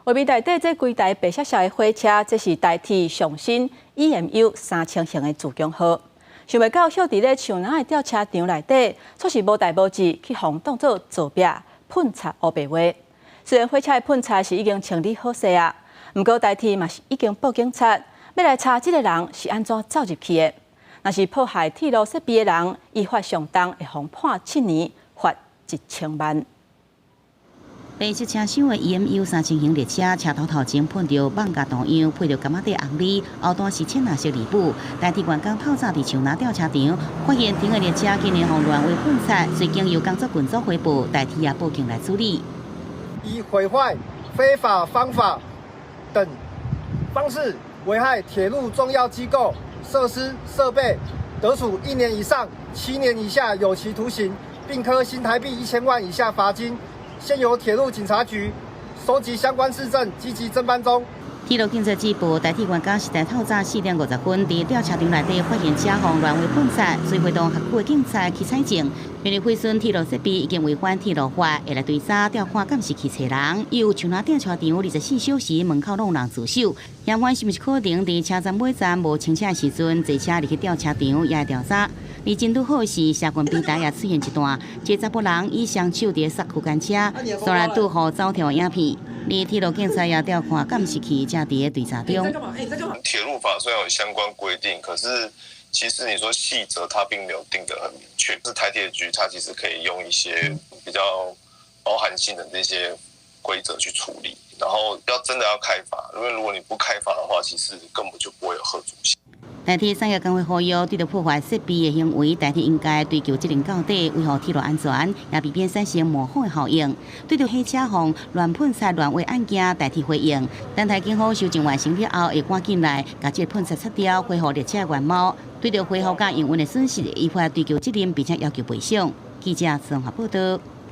畫面內底這幾台白色色的火車，這是台鐵上新 EMU 3000型的自強號。想袂到歇佇咧樹林的吊車場內底，卻是無代無誌去予人當做座壁噴漆烏白畫。雖然火車的噴漆是已經清理好勢啊，毋過台鐵嘛是已經報警察，欲來查這个人是按怎走入去的。若是破壞鐵路設備的人，依法上重會予判7年，罰1000萬。白色車廂的 EMU 3000型列車，車頭頭前噴著蠓仔圖樣，配著柑仔底紅字，後段是淺藍色字母。台鐵員工透早佇樹林吊車場，發現停的列車竟然予亂畫噴漆，隨經由工作群組回報，台鐵也報警來處理。以毀壞、非法方法等方式危害鐵路重要機構、設施、設備，得處1年以上7年以下有期徒刑，並科新台幣1000萬以下罰金。現由鐵路警察局收集相關事證，積極偵辦中。鐵路警察指報，台鐵員工是佇透早4點50分，佇吊車場內底發現車予亂畫噴漆，隨會同轄區的警察去採證。因為毀損鐵路設備已經違反鐵路法，會來追查調看監視器揣人。又樹林吊車場24小時門口攏有人駐守，嫌犯是毋是可能佇車站尾站無清車的時陣，坐車入去吊車場也會調查。而真拄好是社群平台也出現一段，這查埔人以雙手佇剎區間車，雖然拄予走跳影片。而鐵路警察也調看監視器，正佇咧追查中。鐵路法雖然有相關規定，可是其實你說細則，它並沒有定得很明確。是台鐵局，它其實可以用一些比較包含性的這些規則去處理。然後要真的要開罰，因為如果你不開罰的話，其實根本就不會有嚇阻性。台鐵產業工會呼籲，對著破壞設備的行為，台鐵應該追究責任到底，維護鐵路安全，也避免產生模仿的效應。對著火車予亂噴漆亂畫案件，台鐵回應，等待警方搜證完成了後，會趕緊來共這個噴漆擦掉，恢復列車原貌。對著恢復佮營運的損失，依法追究責任，並且要求賠償。記者綜合報道。